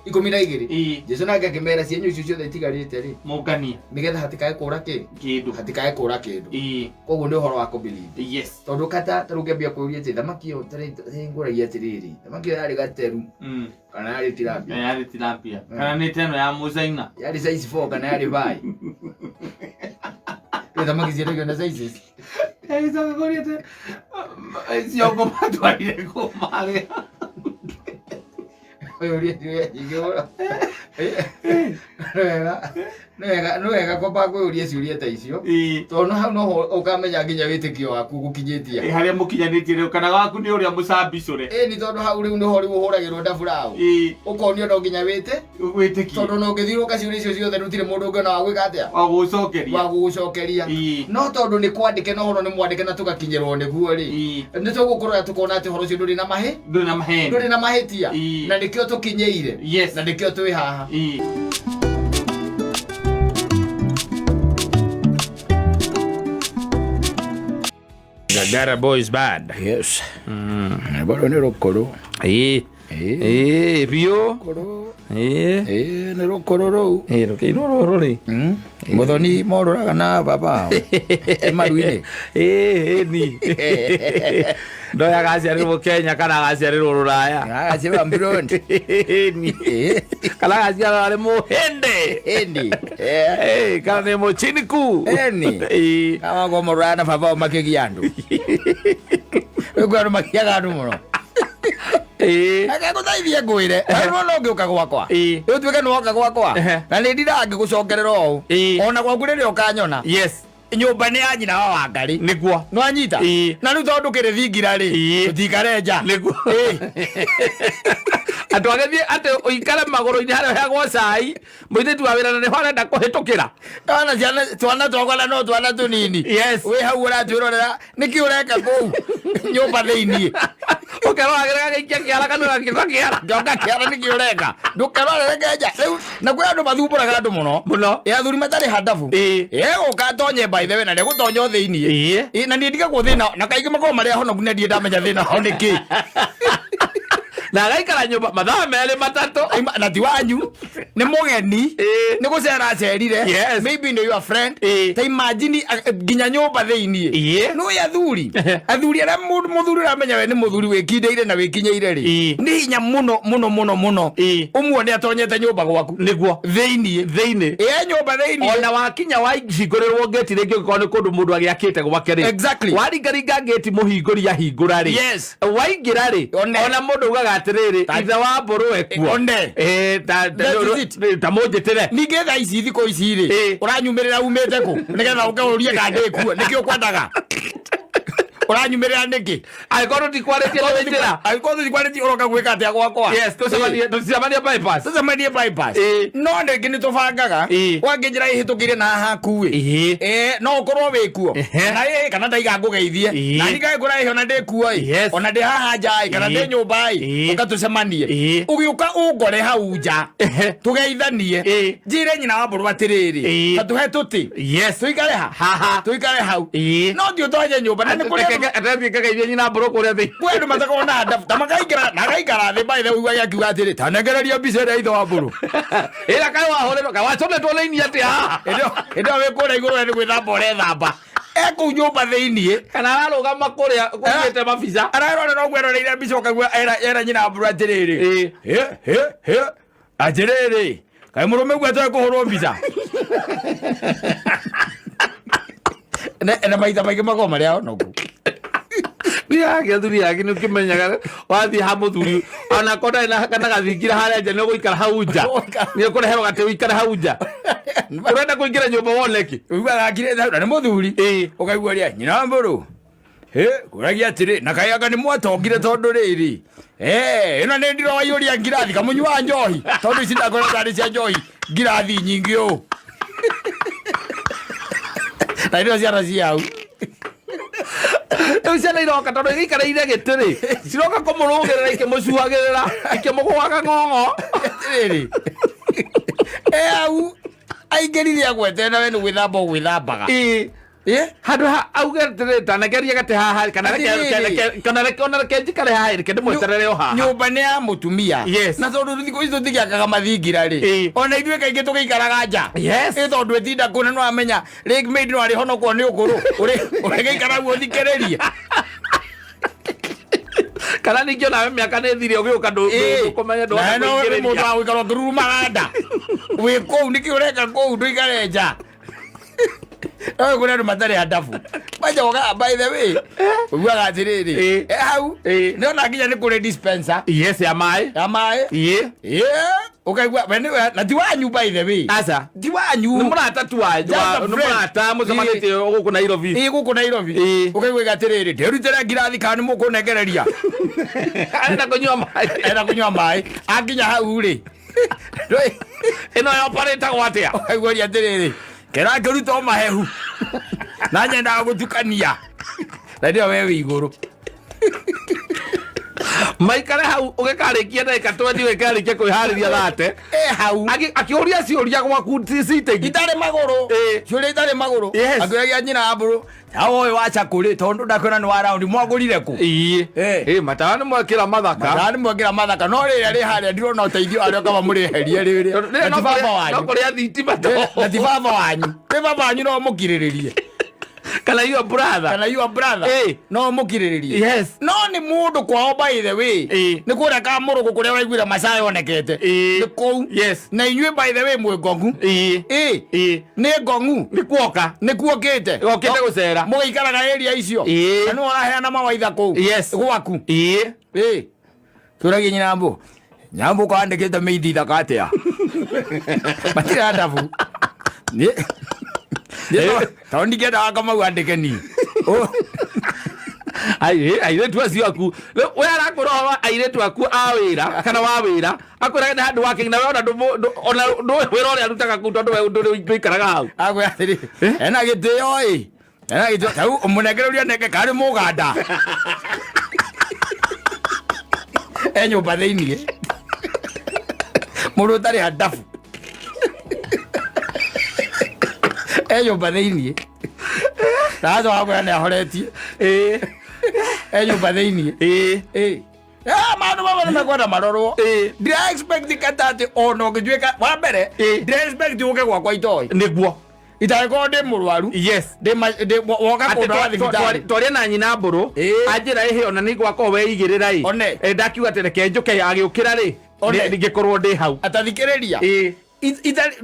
12. Jesu nake akĩmera, cienyu icio ciothe itigarĩte rĩ, Mũnganie. Nĩgetha hatikae kũra kĩ Kĩndũ. Hatikae kũra kĩndũ. Koguo nĩ ũhoro wa kũ-believe. Tondũ kata tarĩu ũngĩambia kũũria atĩ thamaki ĩyo, tarĩu ngũragia atĩrĩrĩ, thamaki ĩyo yarĩ gateru kana yarĩ tilapia? Yarĩ tilapia kana nĩ teno ya mũcaina? Yarĩ size 4 kana yarĩ 5? Rĩu thamaki ciendagio na sizes. Ĩcoka kũria atĩ ciongo matwarire kũ marĩa? Ũyũ ũria ciũria nyingĩ mũno. Nĩ wega kwamba kwĩyũria ciũria ta icio, tondũ no hau noho ũkamenya nginya wĩtĩkio waku gũkinyĩtie. Ĩ, harĩa mũkinyanĩtie rĩu, kana waku nĩ ũrĩa mũcambicũre. Ĩ, nĩ tondũ hau rĩu nĩho rĩu ũhũragĩrwo ndaburaũ, ũkonio no nginya wĩte Wĩtĩkie. Tondũ no ũngĩthiũrũka ciũria icio ciothe, rĩu mũndũ ũngĩona wa gwĩka atĩa? Wa gũgũcokeria. Wa gũgũcokeria. No tondũ nĩ kwandĩke na ũhoro nĩ mwandĩke na tũgakinyĩrwo nĩguo rĩ, nĩ tũgũkũrora tũkona atĩ ũhoro ũcio ndũrĩ na mahĩ Ndũrĩ na maheni. Ndũrĩ na mahĩtia. Na nĩkĩo tũkinyĩire, na nĩkĩo twĩ haha. Gagara Boys Band. Yes. Bado nĩ rũkũrũ. Ĩĩ biũ. Ĩĩ. Ĩĩ nĩ rũkũrũ rũu. Ĩĩ rũkĩinwo rũrũ rĩ. Mũthoni morũraga na baba e maru-inĩ. Ĩĩ ni. Ndoya agaciarĩrwo Kenya kana agaciarĩrwo Rũraya. Agaciarĩrwo Burundi. Ĩĩ ni. Kana agaciarĩrwo arĩ Mũhĩndĩ. Ĩni. Ĩĩ kana nĩ Mũchiniku. Ĩni. Ĩĩ. Kawagwo morũraga na baba makĩgia andũ. Rĩu andũ makiaga andũ mũno. Ĩĩ. Reke ngũteithie ngwĩre. Rĩu no ũngĩũka gwakwa. Ĩĩ. Rĩu tuĩke nĩ woka gwakwa. Ehe. Na nĩ ndiraga ngĩgũcokerera ũũ. Ĩĩ. Ona gwaku rĩrĩa ũkanyona. Yes. Nyũmba nĩ ya nyina wa Wangarĩ. Nĩguo. Nĩwanyita? Ĩĩ. Na rĩu tondũ ndũkĩrĩ thingira rĩ. Ĩĩ. Tũtikare nja. Nĩguo. Ĩĩ. Andũ agĩthiĩ atĩ ũikare magũrũ-inĩ harĩa ũheagwo cai mũirĩtu wa wĩra na nĩho arenda kũhĩtũkĩra. Twana ciana twana twakwa na no twana tũnini. Yes. Wĩ hau ũratwĩrorera nĩkĩ ũreka kũu nyũmba thĩiniĩ. Ũkeroragĩra gagĩikia kĩara kanua gagĩũka kĩara. Njoka kĩara nĩkĩ ũreka. Ndũkerorere nja. Rĩu na kwĩ andũ mathumbũraga andũ mũno. Mũno. Ĩ athuri matarĩ handabu. Ĩĩ. Egũka atonye by the way na nĩegũtonya o thĩiniĩ. Ĩĩ. Ĩ, na niĩ ndigagwo thĩna na kaingĩ makoragwo marĩ ahonoku na ndirĩ ndamenya thĩna wao nĩ kĩ. Na agaikara nyũmba mathaa merĩ matatũ. Aima- na ti wanyu nĩ mũgeni Ĩĩ. nĩ gũcera acerire Yes. maybe nĩ your friend Ĩĩ. ta imagine nginya nyũmba thĩiniĩ Ĩĩ. nĩ athuri athuri arĩa mũthuri ũramenya we nĩ mũthuri wĩkindĩire na wĩkinyĩire rĩ Ĩĩ. nĩ hinya mũno mũno mũno mũno Ĩĩ. ũmuone atonyete nyũmba gwaku Nĩguo. thĩiniĩ Thĩinĩ. ĩ nyũmba thĩiniĩ Ona wakinya wahingũrĩrwo ngĩti rĩngĩ ũngĩkorwo nĩ kũndũ mũndũ agĩakĩte gwake rĩ. Exactly. Waringaringa ngĩti mũhingũri ahingũra rĩ. Yes. Waingĩra rĩ. One. Ona mũndũ ugaga atĩrĩrĩ ithe wa mbũrũ ekuo. One. Ĩĩ, That is it. ta mũnjĩtĩre. Ningĩ thaa ici thikũ ici rĩ Ĩĩ. ũranyumĩrĩra umĩte kũ nĩgetha ũke ũrie kana ndĩ kuo nĩkĩ ũkwendaga ũranyumĩrĩra nĩkĩ Angĩkorwo tũtikwarĩtie nĩ njĩra. Angĩkorwo tũtikwarĩtie ũroka gwĩka atĩa gwakwa? Yes, tũcemanie bypass. Tũcemanie bypass. Ĩĩ. No rĩngĩ nĩ tũbangaga. Ĩĩ. Wangĩnjĩra ĩhĩtũkĩire na haku ĩ. Ĩĩ. Ĩĩ, no ũkorwo wĩ kuo. Ehe. Na ĩ kana ndaiga ngũgeithie. Ĩĩ. Na niĩ ngagĩkora ĩhĩ ona ndĩ kuo ĩ. Yes. Ona ndĩ haha nja ĩ kana Ĩĩ. ndĩ nyũmba ĩ. Ĩĩ. Ũka tũcemanie. Ĩĩ. Ũgĩũka ũngore hau nja. Ehe. Tũgeithanie. Ĩĩ. Njĩre nyina wa mbũrũ atĩrĩrĩ. Ĩĩ. Ta tũhe tũtĩ. Yes. Tũikare ha? Haha. Tũikare hau. Ĩĩ. No ti ũtonye nyũmba na nĩ kũrĩ andũ Athiĩ ngakaithie nyina mbũrũ kũrĩa thĩinĩ. Kwĩ andũ matakoragwo na ndabu ta makaingĩra na agaikara thĩ by the way ũiguage akiuga atĩrĩ ta nengereria mbica ĩrĩa ithe wa mbũrũ. Ĩra kaĩ wahũrĩrwo kaĩ waconetwo raini atĩa haha? Hĩndĩ ĩyo wĩ kũrĩa igũrũ we nĩ gwĩthamba ũrethamba. E kũu nyũmba thĩiniĩ. Kana ararũgama kũrĩa kũigĩte mabica. Ararorera ũguo eroreire mbica ũkaigua era nyina wa mbũrũ atĩrĩrĩ. Ĩĩ. Hĩ hĩ hĩ atĩrĩrĩ kaĩ mũrũme ũguo atoĩ kũhũrwo mbica. Na maita maingĩ makoragwo marĩ ahonoku. Nĩ yake athuri yake nĩ ũkĩmenyaga wathiĩ ha mũthuri ona korwo ndarĩ na kana gathingira harĩa nja nĩ ũgũikara hau nja. Nĩ ũkũreherwo gatĩ ũikare hau nja. Ũrenda kũingĩra nyũmba wone kĩ? Ũiguaga akirĩte hau na nĩ mũthuri. Ĩĩ. Ũkaigua ũrĩa nyina wa mbũrũ. Hĩ, kũragia atĩrĩ na kaĩ anga nĩ mwatongire tondũ rĩrĩ. Ĩno nĩ ndiro waiyũria ngirathi kamũnyuaga njohi tondũ ici ndakorwo tarĩ cia njohi ngirathi nyingĩ ũũ. Na irio ciana cia hau. Rĩu ciana iroka tondũ igĩikareire gĩtĩ rĩ ciroka kũmũrũgĩrĩra ikĩmũcuagĩrĩra ikĩmũgũaga ng'ong'o. Atĩrĩrĩ. E hau aingĩrire agwete na we nĩ gwĩthamba ũgwĩthambaga. Ĩĩ. Ĩ? Handũ ha auge atĩrĩ tanegerie gatĩ haha kana Atĩrĩrĩ. kana reke ona reke njikare haha reke ndĩmweterere o haha. Nyũmba nĩ ya mũtumia. Yes. Na tondũ thikũ ici tũtigĩakaga mathingira rĩ. Ĩĩ. Ona ithuĩ kaingĩ tũgĩikaraga nja. Yes. Ĩ tondũ ĩtinda kũu na nĩwamenya rĩngĩ maybe no arĩhonokwo nĩ ũkũrũ. Ũrĩgĩikara guo ũthikĩrĩrie. Kana ningĩ onawe mĩaka nĩ thire ũgĩũka ndũkũmenya Na no nĩ mũndũ ndũkũingĩrĩria. wa gũikara ũkĩrurumaga nda. Wĩ kũu nĩkĩ ũreka kũu ndũikare nja. No kũrĩ andũ matarĩ andabu. Majoga by the way. Ũiguaga atĩrĩrĩ. Ĩĩ. E hau. Ĩĩ. Nĩ ona nginya nĩ kũrĩ dispenser Yes ya maĩ. ya maĩ. Ĩĩ. Ĩĩ. Ũkaigua we nĩ na ti wanyu by the way. Aca. Ti wanyu. Nĩ mũrata tu wanyu. Just a Nĩ friend. mũrata mũcemanĩtie gũkũ Nairobi. Ĩĩ gũkũ Nairobi. Ĩĩ. Ũkaigua atĩrĩrĩ ndĩrutĩra ngirathi kana nĩ mũkũnengereria. Arenda kũnyua maĩ. Enda kũnyua maĩ. Akinya hau rĩ. Ĩno ya operĩtagwo atĩa? Ũkaigua atĩrĩrĩ kera ngĩruta o mahehu na nyendaga gũtukania na ndio we wĩ igũrũ. Maikare hau ũgĩkarĩkia ndagĩka 20 ũgĩkarĩkia kwĩharĩria thate. E hau. Akĩũria ciũria gwaku sitting. Itarĩ magũrũ. Ciũria itarĩ magũrũ. Akĩũragia nyina wa mbũrũ tawa ũyũ wa cakũrĩ tondũ ndakwĩra nĩ wa raundi mwagũrire kũ? Ĩĩ, matawa nĩ mwekĩra mathaka. Matawa nĩ mwekĩra mathaka, no rĩrĩa rĩ harĩa ndirona ũteithio arĩa kaba mũrĩeherie rĩrĩa. Tondũ rĩrĩa Na ti no baba kũrĩa- no wanyu. kũrĩa thitima to. Na ti baba wanyu. Nĩ baba wanyu no mũkirĩrĩrie. Kana your brother. Kana your brother. No mũkirĩrĩrie. No nĩ mũndũ kwao, by the way. Nĩ kũrĩa ka mũrũgũ kũrĩa ũraiguire macaya yonekete. Nĩ kũu. Na inyuĩ, by the way, mwĩ ngongu. Nĩ ngongu. Nĩ kuoka. Nĩ kuokĩte. Okĩte gũcera. Mũgĩikaraga area icio. Na nĩwe ũraheana mawaitha kũu. Gwaku. Tũragie nyambo. Nyambo kwandĩkĩte mĩithi thaka atĩa? Matirĩ ndabu. Tondũ ndingĩenda Kamau andĩke ni. Airĩtu acio aku Rĩu we arakwĩra ũhoro wa airĩtu aku a wĩra kana wa wĩra, akwĩraga nĩ handũ working na we ona ona ndũĩ wĩra ũrĩa arutaga kũu tondũ we ndũikaraga hau. Akwĩra atĩrĩ, ena gĩtĩo ĩ. Ena gĩtĩo tarĩu mũnengereria nenge karĩ mũganda. E nyũmba thĩiniĩ. Mũndũ ũtarĩ handabu. E nyũmba thĩiniĩ. Na acoka akwĩra nĩ ahoretie. E nyũmba thĩiniĩ. Maũndũ mamwe nĩ mekwenda marorwo. Ndira expect kata atĩ ona ũngĩtuĩka wa mbere, ndira expect ũke gwakwa itoĩ. Nĩguo. Itangĩkorwo ndĩ mũrwaru. Woka Atĩ kũndwara thibitarĩ. Twaria na nyina mbũrũ. Anjĩra ĩhĩ ona nĩ gwakorwo weigĩrĩra ĩ. One. Ndakiuga atĩ reke njũke agĩũkĩra rĩ. One. Ngĩkorwo ndĩ hau. Atathikĩrĩria.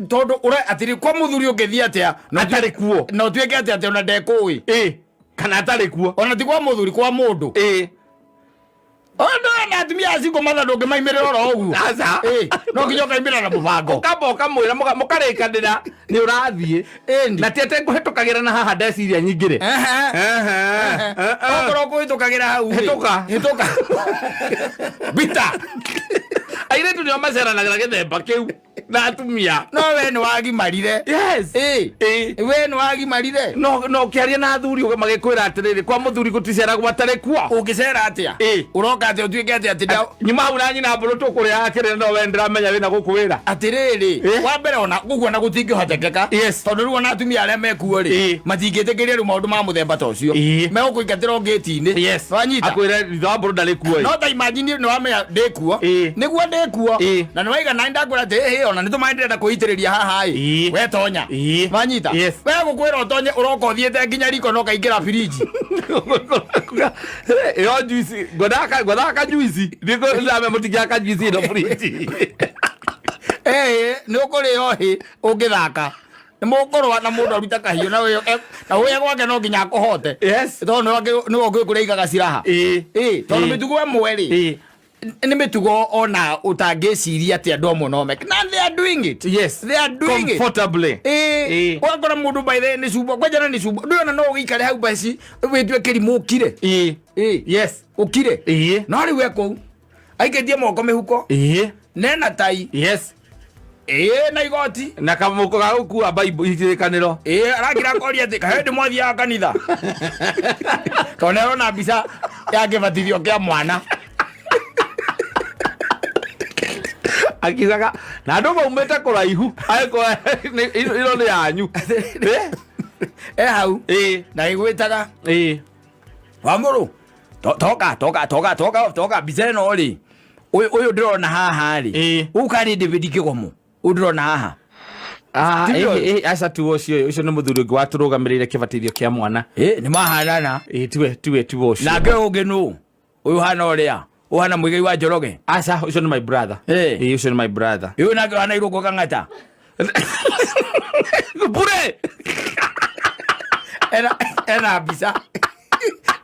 Tondũ ũra atĩrĩ kwa mũthuri ũngĩthiĩ atĩa na Atarĩ kuo. Na ũtuĩke atĩ ona ndekũĩ. Kana atarĩ kuo. Ona ti kwa mũthuri, kwa mũndũ. Ũndũ na atumia acio matha ndũngĩmaimĩrĩra oro ũguo. Aca. No nginya ũkaimĩrĩra na mũbango. Ũkamba ũkamwĩra mũkarĩkanĩra nĩ ũrathiĩ. Na ti atĩ ngũhĩtũkagĩra na haha ndeciria nyingĩ rĩ. Okorwo kũhĩtũkagĩra hau rĩ. Hĩtũka. Hĩtũka. Bita. Airĩtu nĩo maceranagĩra gĩthemba kĩu na atumia. No we nĩ wagimarire. We nĩ wagimarire. No ũkĩaria na athuri magĩkwĩra atĩrĩrĩ, kwa mũthuri gũticeragwo atarĩ kuo. Ũngĩcera atĩa? Ũroka atĩa ũtuĩke atĩa atĩ Nyuma hau na nyina mbũrũ tũkũrĩa kĩrĩa no we ndĩramenya wĩna gũkũ wĩra. Atĩrĩrĩ, wa mbere ona ũguo na gũtingĩhotekeka. Tondũ rĩu ona atumia arĩa mekuo rĩ, matingĩtĩkĩria rĩu maũndũ ma mũthemba ta ũcio. Megũkũingatĩra o ngĩti-inĩ. Wanyita? Akwĩre thutha wa mbũrũ ndarĩ kuo. No ta imagine nĩ wamenya ndĩkuo. Nĩguo ndĩkuo. Na nĩ waiga na ndakwĩra atĩ ĩhĩ ona nĩ tũmaĩ ndĩrenda kwĩitĩrĩria haha ĩ. We tonya. Wanyita? We gũkwĩra ũtonye ũroka ũthiĩte nginya riko na ũkaingĩra firiji. Ĩyo juice ngwendaga ka juice ndame mũtigia ka juice ĩno fridge. Nĩ ũkũrĩo hĩ ũngĩthaka. Nĩ mũkũrũa na mũndũ aruta kahiũ na ũyũ na ũyũ gwake no nginya akũhote. Tondũ nĩwe ũngĩ kũrĩa aigaga silaha. Tondũ mĩtugo ĩmwe rĩ, nĩ mĩtugo ona ũtangĩciria atĩ andũ amwe no meke. Na they are doing it. They are doing it. Comfortably. Ũgakora mũndũ by the way nĩ cumba, kwanja na nĩ cumba. Ndũĩ ona no ũgĩikare hau baci wĩtue kĩrimũ ũkire. Ũkire. No rĩu e kũu aikĩtie moko mĩhuko. Nena tai. Na igoti. Na kamũko ga gũkua Bible irĩkanĩro. Arakira akoria atĩ kaĩ ndĩ mwathiaga kanitha. Tondũ nĩ arona mbica ya kĩbatithio kĩa mwana. Akiugaga na andũ maumĩte kũraihu angĩkorwo ĩno nĩ yanyu. E hau. Na ĩgwĩtaga. Wamũrũ. Toka toka toka toka toka mbica ĩno rĩ. Ũyũ ndĩrona haha rĩ. Ũyũ karĩ David Kĩgomo. Ũyũ ndĩrona haha. Ti ũyũ? Aca tiwe ũcio, ũcio nĩ mũthuri ũngĩ watũrũgamĩrĩire kĩbatithio kĩa mwana. Nĩ mahanana. Tiwe ũcio. Nake ũyũ ũngĩ nũ? Ũyũ hana ũrĩa? Ũyũ hana Mũigai wa Njoroge? Aca, ũcio nĩ my brother. Ũcio nĩ my brother. Ũyũ nake ũhana Irũngũ Kang'ata? Bure! Ena mbica.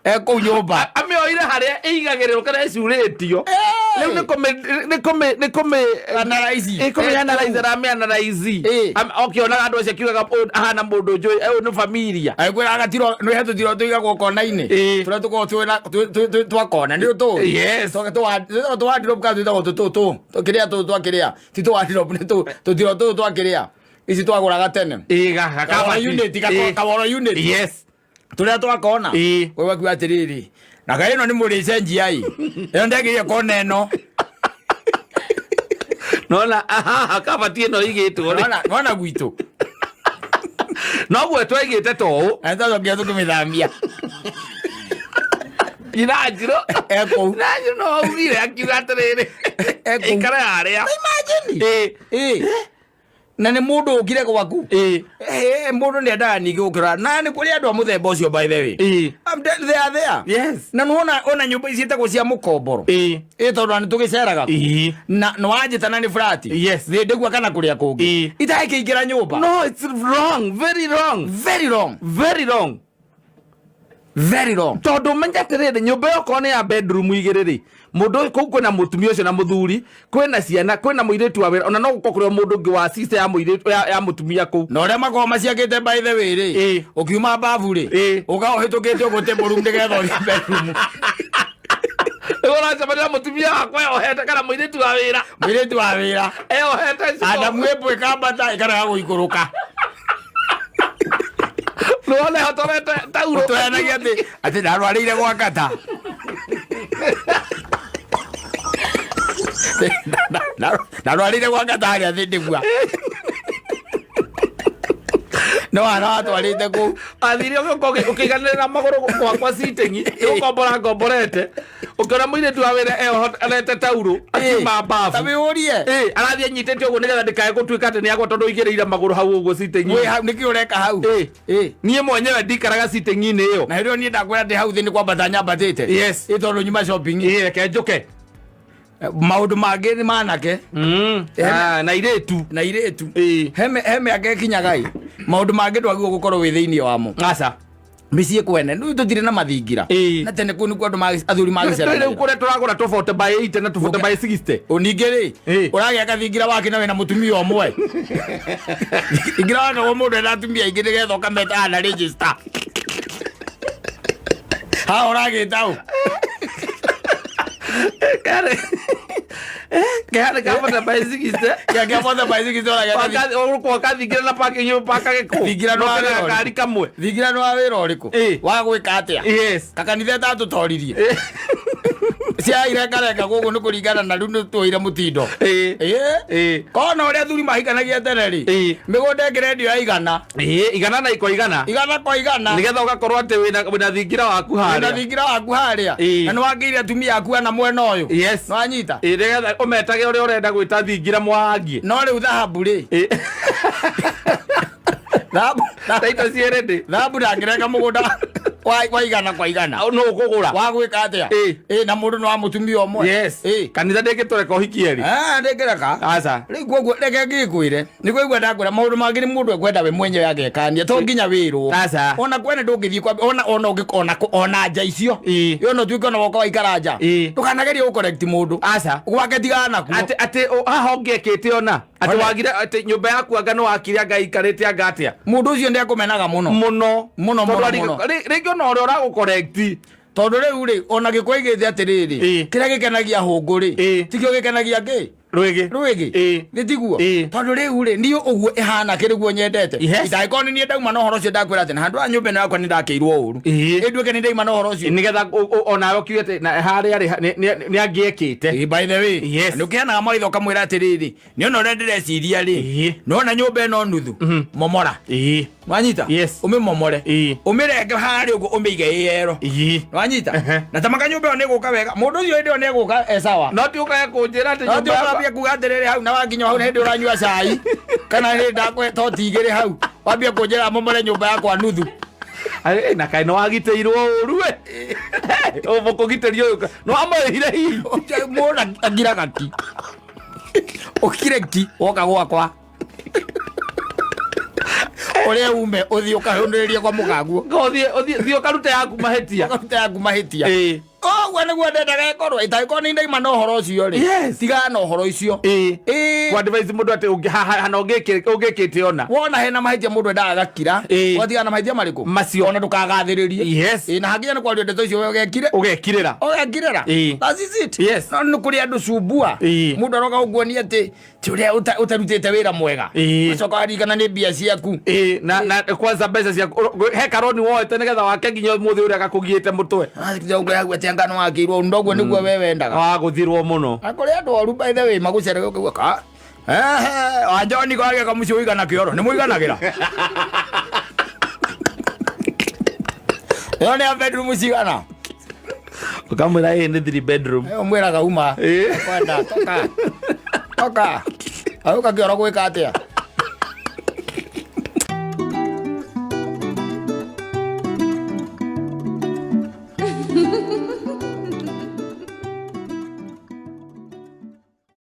E kũu nyũmba. Amĩoire harĩa ĩigagĩrĩrwo kana ĩcurĩtio. Rĩu nĩ kũmĩ Analyze. Ĩ, kũmĩ analyze, aramĩ analyze. Okĩonaga andũ acio akiugaga ũyũ ahana mũndũ njũĩ, ũyũ nĩ familia. Agĩkwĩra gatiro nĩ he tũtiro tũigagwo kona-inĩ. Tũrĩa tũkoragwo twĩna twa kona nĩ ũtũĩ. Tũtagwo tũ wardrobe kana twĩtagwo tũtũ kĩrĩa tũtũ twa kĩrĩa ti tũ wardrobe nĩ tũtiro tũtũ twa kĩrĩa ici twagũraga tene. Gakabati. Kaworo unit, kaworo unit. Tũrĩa twakona. We wakiuga atĩrĩrĩ, Na kaĩ ĩno nĩ mũrĩcenjia ĩ, ĩyo ndĩagĩrĩire kona ĩno. Nona haha kabati ĩno ĩigĩtwo rĩ. Nona gwitũ. Noguo twaigĩte ta ũũ. Na twacokire tũkĩmĩthambia. Nyina Njirũ. Ekũu. Nyina Njirũ no augire akiuga atĩrĩrĩ. Ekũu. Ikara harĩa. Imagine. Ĩ. Ĩ. Na nĩ mũndũ ũkire gwaku. Ĩ. Eh, mũndũ nĩ endaga ningĩ gũkĩrora na nĩ kũrĩ andũ a mũthemba ũcio, by the way. Ĩ. They are there. Yes. Na nĩwona ona nyũmba ici ciĩtagwo cia mũkomboro. Ĩ. Ĩ, tondũ nĩ tũgĩceraga kuo. Ĩ. Na nĩwanjĩta na nĩ flat. Yes. Thĩndĩgua kana kũrĩa kũngĩ. Ĩ. Itakĩingĩra nyũmba. No, it's wrong, very wrong. Very wrong. Very wrong. Very wrong. Tondũ menya atĩrĩrĩ, nyũmba ĩyo okorwo nĩ ya bedroom igĩrĩ rĩ, mũndũ ũyũ kũu kwĩna mũtumia ũcio na mũthuri, kwĩna ciana, kwĩna mũirĩtu wa wĩra, ona no gũkorwo kũrĩ o mũndũ ũngĩ wa sister ya mũirĩtu ya mũtumia kũu. Na ũrĩa makoragwo maciakĩte, by the way rĩ, Ĩ. ũkiuma babu rĩ, Ĩ. ũka ũhĩtũkĩte ũguo table room nĩgetha ũthiĩ bedroom. Rĩu ũracemania na mũtumia wakwa eyohete kana mũirĩtu wa wĩra. Mũirĩtu wa wĩra. Eyohete cuko. Adamu ĩmbũ ĩkambata ĩkarega gũikũrũka. Nĩwona ehotorete tauro. Ũtweanagia atĩ ndarwarĩire gwa kata. Ndarwarĩire gwa kata harĩa thĩ ndĩgua. No hana watwarĩte kũu. Athire ũgĩũka ũkĩiganĩrĩra magũrũ gwakwa sitting ũkombora ngomborete, ũkĩona mũirĩtu wa wĩra eyohorete tauro akiuma Ta babu. wĩũrie. Ĩ, arathiĩ anyitĩte ũguo nĩgetha ndĩkae gũtuĩka atĩ nĩagwa tondũ ũigĩrĩire magũrũ hau ũguo sitting. Wĩ hau nĩkĩ ũreka hau? Ĩ. Ĩ. Niĩ mwenyewe ndikaraga sitting-inĩ ĩyo. Na hĩndĩ ĩyo niĩ ndakwĩra ndĩ hau thĩ nĩ kwambata nyambatĩte. Yes. Ĩ, tondũ nyuma shopping. Ĩ, reke njũke. Maũndũ mangĩ nĩ manake. Ah, na irĩtu. Na irĩtu. Ĩ. He mĩaka ĩkinyaga ĩ, maũndũ mangĩ ndwagĩrĩirwo gũkorwo wĩ thĩinĩ wamo. Aca. Mĩciĩ kwene rĩu tũtirĩ na mathingira. Ĩ. Na tene kũu nĩkuo andũ athuri rĩu magĩceranagĩra. kũrĩa tũragũra tũ 40 by 80 na tũ 40 by 60. O ningĩ rĩ, Ĩ. ũragĩa kathingira wake na wĩna mũtumia ũmwe. Thingira wakagwo mũndũ ena atumia aingĩ nĩgetha ũkametaga na register. Haha ũragĩta ũ? Kare kehane ka 40 by 60. Kĩa 40 by 60 ũragĩa Ũgũkorwo kathingira na parking nyũmba kagĩkũ. Thingira nĩ wa wĩra ũrĩkũ? Gakari kamwe. Thingira nĩ wa wĩra ũrĩkũ? Ĩ. Wa gwĩka atĩa? Yes. Kakanitha ĩtatũtoririe cia irengarenga gũkũ nĩ kũringana na rĩu nĩ tũire mũtindo. Ĩ. Ĩ. Ĩ. Kona ũrĩa athuri mahikanagia tene rĩ, Ĩ. mĩgũnda ĩngĩrendio ya igana. Ĩ, igana na iko igana. Igana kwa igana. Nĩgetha ũgakorwo atĩ wĩna thingira waku Na harĩa. thingira waku harĩa. Ĩ. Na nĩ wakĩire atumia aku ana mwena ũyũ. Yes. Nĩwanyita? Ĩ, nĩgetha ũmetage ũrĩa ũrenda gwĩta thingira mwangie. No rĩu thahabu rĩ, Ĩ. thahabu Taito ciĩ ready. Thahabu ndangĩrenga mũgũnda wa igana kwa igana. No ũkũgũra. Wa gwĩka atĩa? Ĩ. Ĩ, na mũndũ nĩ wa mũtumia ũmwe. Yes. Ĩ. Kanitha ndĩngĩtũreka ũhiki erĩ. Ah, ndĩngĩreka. Aca. Rĩu koguo reke ngĩkwĩre nĩ kũigua ndakwĩra maũndũ mangĩ nĩ mũndũ ekwenda we mwenyewe agekania to nginya wĩrwo. Aca. Ona kwene ndũngĩthiĩ kwa ona ũngĩ ona nja icio. Ĩ. Ĩ, ona ũtuĩke ona woka waikara nja. Ĩ. Ndũkanagerie gũcorrect mũndũ. Aca. Gwake tigana nakuo. Atĩ haha ũngĩekĩte ona atĩ Ona. wagire atĩ nyũmba yaku anga nĩ wakire anga ikarĩte anga atĩa. Mũndũ ũcio nĩ akũmenaga mũno. Mũno. Mũno, Tondũ mũno, mũno. Rĩngĩ ona ũrĩa ũragũcorrect. Tondũ rĩu rĩ, ona gĩkũigĩte atĩrĩrĩ, Ĩ. kĩrĩa gĩkenagia hũngũ rĩ, Ĩ. tikĩo gĩkenagia kĩ Rwĩgĩ. Rwĩgĩ. Ĩ. Nĩ tiguo? Ĩ. Tondũ rĩu rĩ, niĩ ũguo ĩhana kĩrĩguo nyendete. Yes. Itangĩkorwo nĩ niĩ ndauma na ũhoro ũcio ndakwĩra atĩ na handũ ha nyũmba ĩno yakwa nĩ ndakĩirwo ũru. Ĩ. Ĩnduĩke nĩ ndauma na ũhoro ũcio. Nĩgetha onawe ũkiuge atĩ na harĩa rĩ nĩ angĩekĩte. Ĩ, by the way, Yes. nĩ ũkĩheanaga mawaitha ũkamwĩra atĩrĩrĩ, nĩ ona ũrĩa ndĩreciria rĩ, Ĩ. nĩwona nyũmba ĩno nuthu, momora. Ĩ. Wanyita? Yes. Ũmĩmomore. Ĩ. Ũmĩrenge harĩa ũguo ũmĩige ĩ yero. Ĩ. Wanyita? Ehe. Na tamaka nyũmba ĩyo nĩ ĩgũka wega. Mũndũ ũcio hĩndĩ ĩyo nĩ egũka e sawa. No ti ũkae kũnjĩra atĩ No ti nyũmba yakwa- ũkambia kuga atĩrĩrĩ hau na wakinya hau nĩ hĩndĩ ũranyua cai kana hĩndĩ ndakwe toti igĩrĩ hau wambia kũnjĩra momore nyũmba yakwa nuthu. Ai, na kaĩ nĩ wagitĩirwo ũru we. Ũkũgitĩrio ũyũ nĩ wamũrĩhire hihi. Mũndũ angiraga ki. Ũkire ki woka gwakwa. Ũrĩa ume ũthiĩ ũkahũnĩrĩrie kwa mũkaguo. Ũthiĩ ũthiĩ ũkarute yaku mahĩtia. Ũkarute yaku mahĩtia. Ĩ. Koguo Ũguo nĩguo ndendaga ĩkorwo ĩtangĩkorwo nĩ ndaima na ũhoro ũcio rĩ. Yes. Tigana na ũhoro ũcio. Ĩĩ. Ĩĩ. Kwa advise mũndũ atĩ hana ũngĩkĩte ona. Wona hena mahĩtia mũndũ endaga agakira. Ĩĩ. Ũgatigana na mahĩtia marĩkũ? Macio. Ona ndũkagathĩrĩrie. Yes. Ĩĩ, na hakinya nĩ kwaria ndeto icio we ũgekire. Ũgekirĩra. Ũgekirĩra. Ĩĩ. That is it. Yes. No nĩ kũrĩ andũ cumbua. Ĩĩ. Mũndũ aroka gũkuonia atĩ ti ũrĩa ũtarutĩte wĩra mwega. Ĩĩ. Ũgacoka waririkana nĩ mbia ciaku. Ĩĩ, na kwanza mbeca ciaku he karoni woete nĩgetha wake nginya ũmũthĩ ũrĩa gakũgiĩte mũtwe. Athiĩ ngano wakĩirwo ndoguo nĩguo we wendaga. Wagũthirwo mũno. Na kũrĩ andũ oru by the way magũcerega ũkaigua ka ehe wanjoni kwagĩa kamũciĩ ũigana kĩoro nĩ mũiganagĩra ĩyo nĩ ya bedroom cigana? Ũkamwĩra ĩĩ nĩ 3 bedroom. Ĩyo mwĩraga uma. Ĩĩ. Kwenda toka toka agũka kĩoro gwĩka atĩa?